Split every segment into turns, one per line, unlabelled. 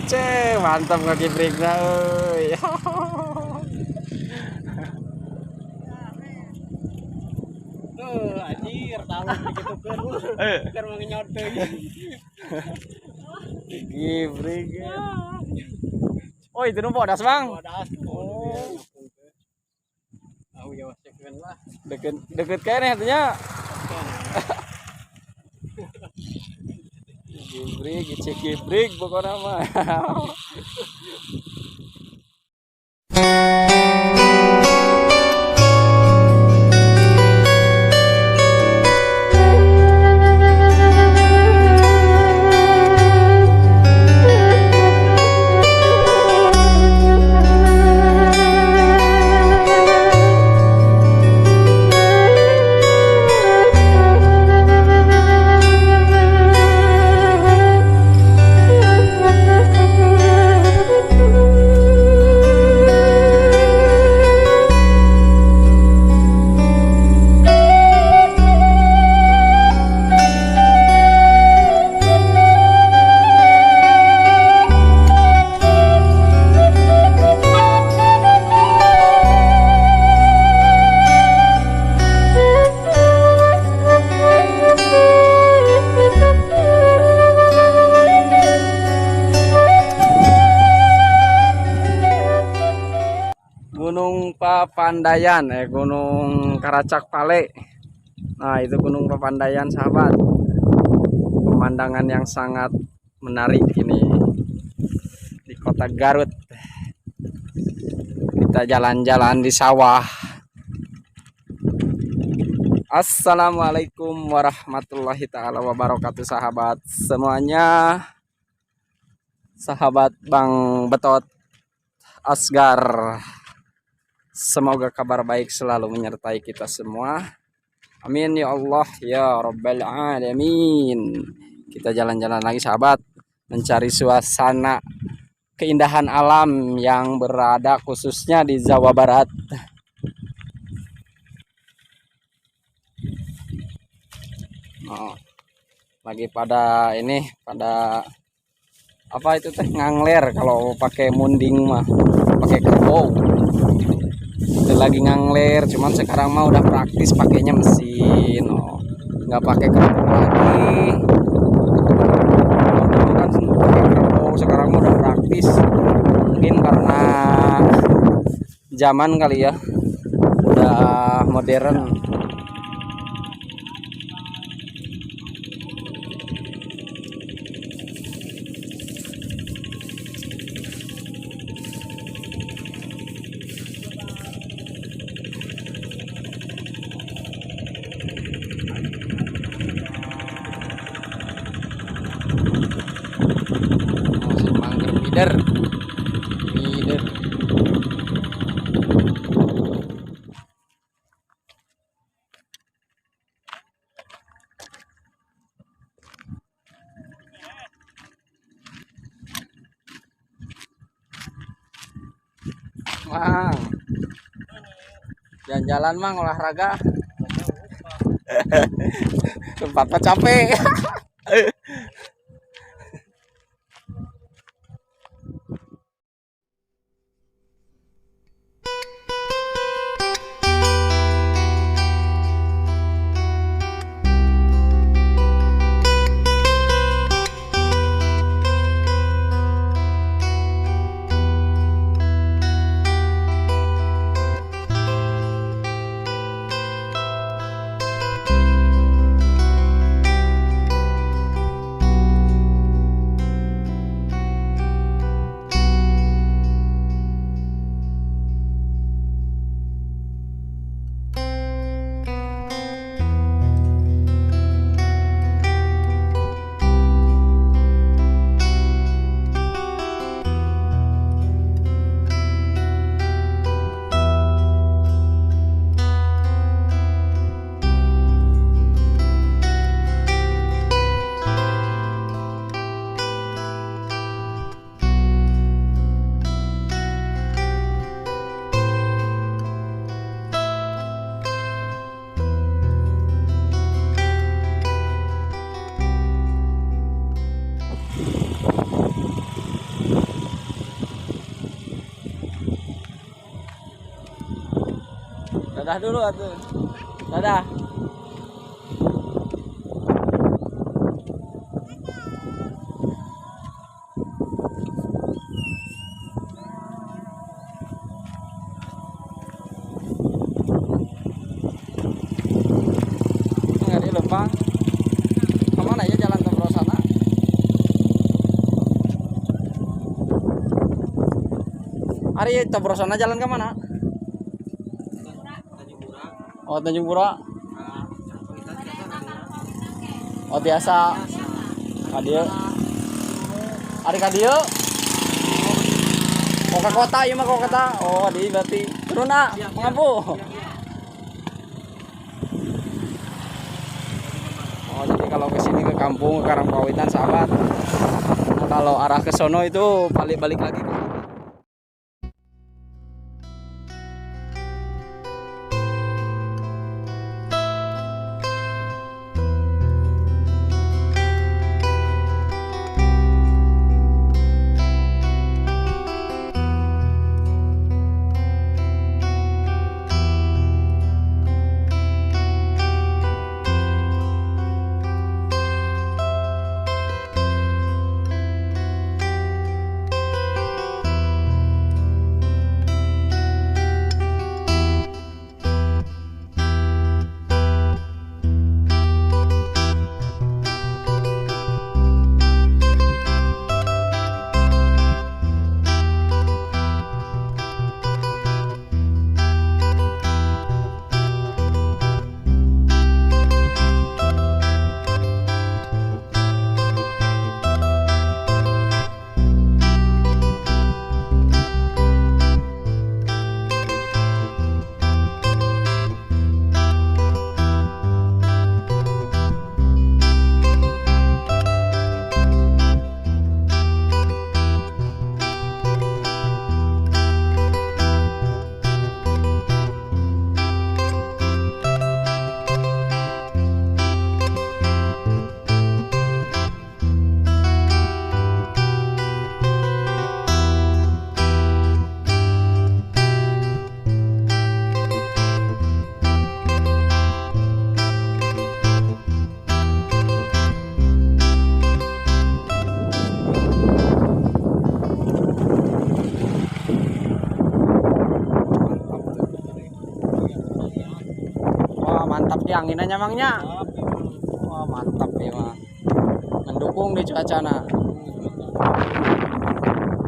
Cek, mantap ngagibrigna euy.
Tuh, anjir, talung dikitukeun. Keur mau ngenyot teuing.
Gibrig. Oh, itu nu bodas, Bang.
Bodas. Oh. Tahu ya wasekeun lah.
Deket deket kene artinya. Gibrig, cek gibrig pokoknya mah. Gunung Papandayan, Gunung Karacak Pale. Nah, itu Gunung Papandayan, sahabat. Pemandangan yang sangat menarik ini di kota Garut. Kita jalan-jalan di sawah. Assalamualaikum warahmatullahi taala wabarakatuh, sahabat semuanya. Sahabat Bang Betot Asgar. Semoga kabar baik selalu menyertai kita semua. Amin ya Allah ya Rabbal Alamin. Kita jalan-jalan lagi sahabat, mencari suasana keindahan alam yang berada khususnya di Jawa Barat. Oh, lagi pada ini, pada apa itu teh, ngangler kalau pakai munding mah, pakai kerbau. Itu lagi ngangler, cuman sekarang mah udah praktis pakainya mesin. Oh, nggak pakai kerbau lagi. Kalau dulu kan pakai kerbau, sekarang mah udah praktis. Mungkin karena zaman kali ya, udah modern. Feeder. Feeder. Mang, jalan-jalan mang, olahraga. Tempatnya capek. Dadah dulu atuh. Dadah. Enggak di lempang. Kemana ya jalan Tobrosana? Ari Tobrosana jalan kemana? Oh, Tanjung Pura. Oh, biasa. Ka dieu. Ari ka dieu. Oh, ke kota ieu mah ke kota. Oh, di berarti. Turun ah, mengampu. Oh, jadi kalau ke sini ke kampung ke Karangpawitan sahabat. Nah, kalau arah ke sono itu balik-balik lagi ke mantap di anginnya nyamangnya. Wah, mantap ya mah. Mendukung di cuaca na.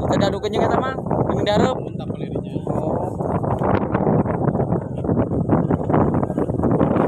Kita dadu kenyang eta mah, jeung dareup.
Mantap pelirinya.
Oh.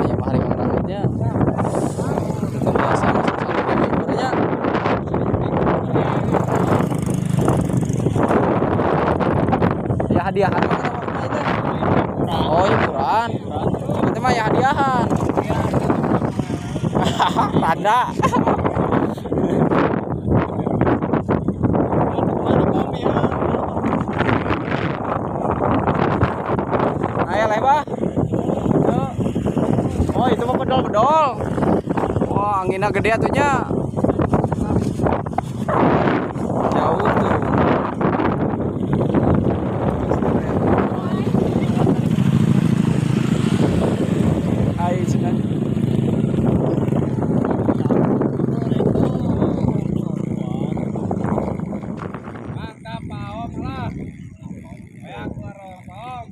Ya mah hari rambutnya. Itu biasa masuk satu liburnya. Ya hadiahan mah itu. Oh, hiburan. Itu mah ya hadiahan. Tanda. Ayo lah, oh, itu mah bedol-bedol. Wah, anginnya gede atunya. Jauh tuh. Ayo cenah.
Mantap Pak Om lah. Kayak keluar Pak Om.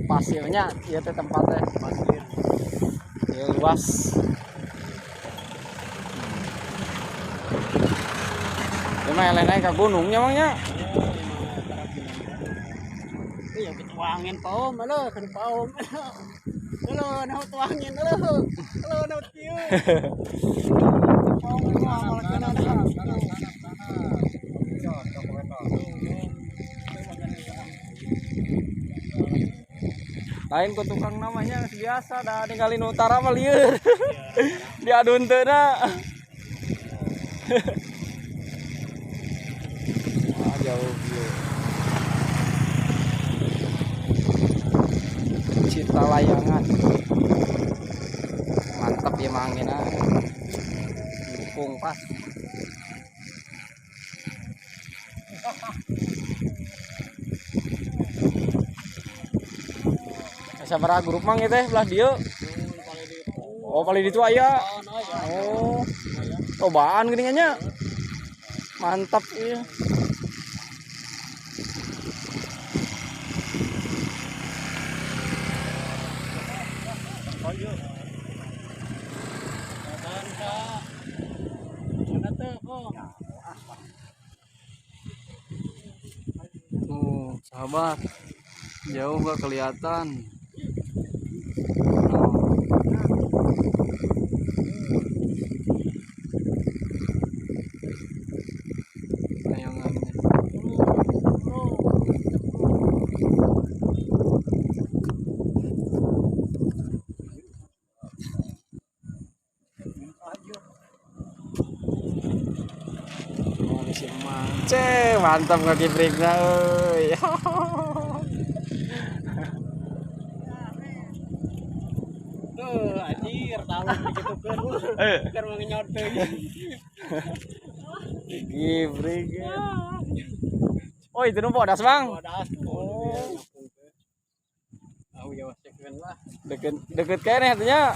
Pasirnya ya teh tempatnya
Pasir.
Ya luas. Ya mah eleh ke gunungnya mangnya.
Iya, tuangin Pak Om, halo, kan Pak Om. Halo, nah tuangin, halo. Halo, nah kieu. Pak Om malah kena.
Lain ku tukang namanya biasa dah ninggalin utara mah lieur. Diadun teu na. Wah, jauh ieu. Cita layangan. Mantap ya mangina. Dukung pas. Sabaraha grup mang ieu teh belah dieu? Oh, paling ditu aya. Oh. Cobaan geuningan nya. Mantap ieu. Tuh, sahabat. Jauh gak kelihatan. Tayangannya. Ceh, mantap kaki brikna euy.
Tuh, anjir, talon gitu keur mau ngenyot teuing.
Gibrik. Oh, itu nu bodas, Bang.
Bodas. Oh. Tahu ya wasekeun lah.
Deket deket keneh atunya.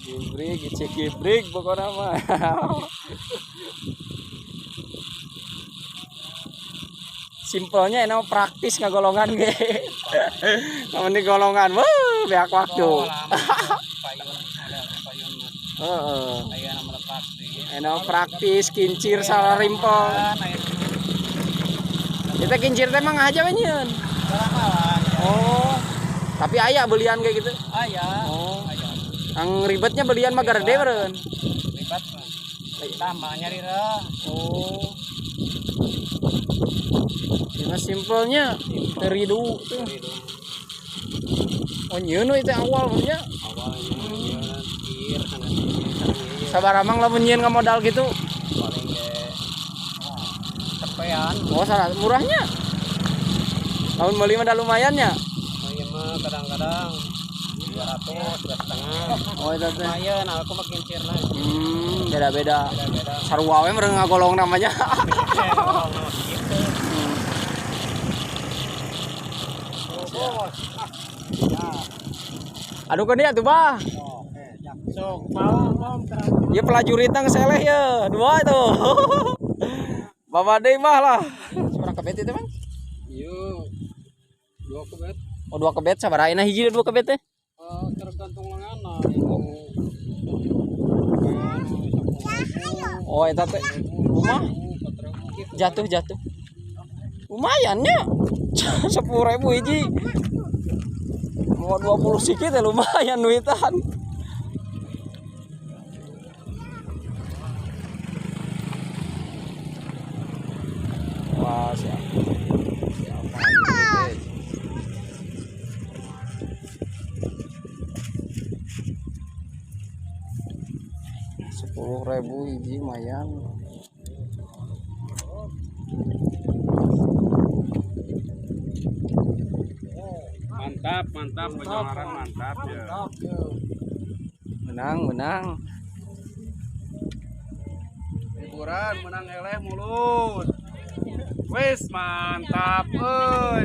Gibrik, cek gibrik pokoknya mah. Simpelnya enak praktis ngagolongan ge. Namun di golongan, wuh, beak waktu. Heeh. Enak praktis, kincir salah rimpel. Kita kincir teh emang aja we nyieun. Oh. Tapi aya belian kayak gitu.
Aya.
Oh. Ang ribetnya belian mah garede meureun.
Ribet mah. Tambah nyari reh.
Oh. Cuma simpelnya teridu tuh. Oh nyieun we teh awal maksudnya.
Awalnya nyieun kir kana.
Sabar amang lamun nyieun ka modal gitu.
Paling ge tepean.
Oh salah murahnya. Lamun meuli mah da lumayan nya.
Oh iya mah kadang-kadang 200, 2,5.
Oh itu teh.
Lumayan aku mah kincirna.
Beda-beda.
Beda-beda.
Sarua we meureun ngagolong namanya.
Gitu. Oh, ya.
Aduh kan dia tuh bah.
Oke, ya. Sok mau om terang.
Ya pelajuritna geus eleh ye, dua itu. Bapak deui mah lah. Sabaraha kebet itu, Bang?
Iya. Dua kebet.
Oh, dua kebet sabaraha ayeuna hiji dua kebet teh?
Tergantung lenganna.
Oh, eta teh rumah jatuh-jatuh. Lumayan nya. 10.000 hiji. Mau 20 sikit ya lumayan duitan. Wah, siap. Siapa lagi, guys? 10.000 hiji lumayan.
Mantap, mantap, Bojonglarang mantap ya.
Menang, menang.
Hiburan menang eleh mulut. Wis mantap euy.